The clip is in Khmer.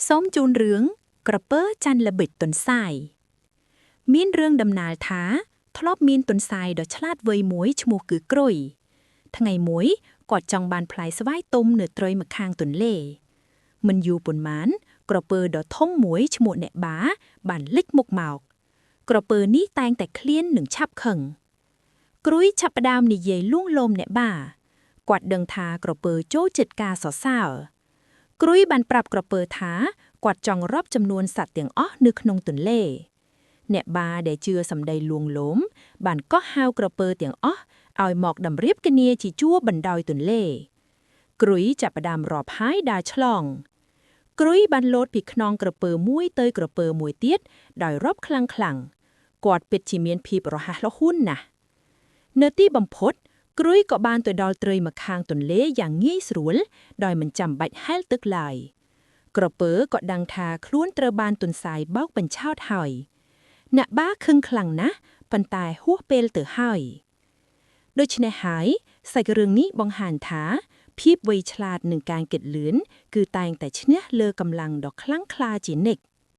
សូមជូនរឿងក្រពើចាញ់ល្បិចទន្សាយមានរឿងដំណាលថាធ្លាប់មានទន្សាយដ៏ឆ្លាតវៃមួយឈ្មោះគឺគ្រុយថ្ងៃមួយគាត់ចង់បានផ្លែស្វាយទុំនៅត្រុយម្ខាងទន្លេមិនយូរប៉ុន្មានក្រពើដ៏ធំមួយឈ្មោះអ្នកបាបានលេចមុខមកក្រពើនេះតែងតែឃ្លាននិងឆាប់ខឹងគ្រុយឆាប់ផ្ដើមនិយាយលួងលោមអ្នកបាគាត់ដឹងថាក្រពើចូលចិត្តការសរសើរគ្រុយបានប្រាប់ក្រពើថាគាត់ចង់រាប់ចំនួនសត្វទាំងអស់នៅក្នុងទន្លេអ្នកបាដែលជឿសម្ដីលួងលោមបានកោះហៅក្រពើទាំងអស់ឲ្យមកតម្រៀបគ្នាជាជួរបណ្ដោយទន្លេគ្រុយចាប់ផ្ដើមរាប់ហើយដើរឆ្លងគ្រុយបានលោតពីខ្នងក្រពើមួយទៅក្រពើមួយទៀតដោយរាប់ខ្លាំងខ្លាំងគាត់ពិតជាមានភាពរហ័សរហួនណាស់នៅទីបំផុតគ្រុយក៏បានទៅដល់ត្រីម្ខាងទន្លេយ៉ាងងាយស្រួលដោយមិនចាំបាច់ហែលទឹកឡើយក្រពើក៏ដឹងថាខ្លួនត្រូវបានទន្សាយបោកបញ្ឆោតហើយអ្នកបាខឹងខ្លាំងណាស់ប៉ុន្តែហួសពេលទៅហើយដូច្នេះហើយសាច់រឿងនេះបង្ហាញថាភាពវៃឆ្លាតនិងការគិតលឿនគឺតែងតែឈ្នះលើកម្លាំងដ៏ខ្លាំងក្លាជានិច្ច។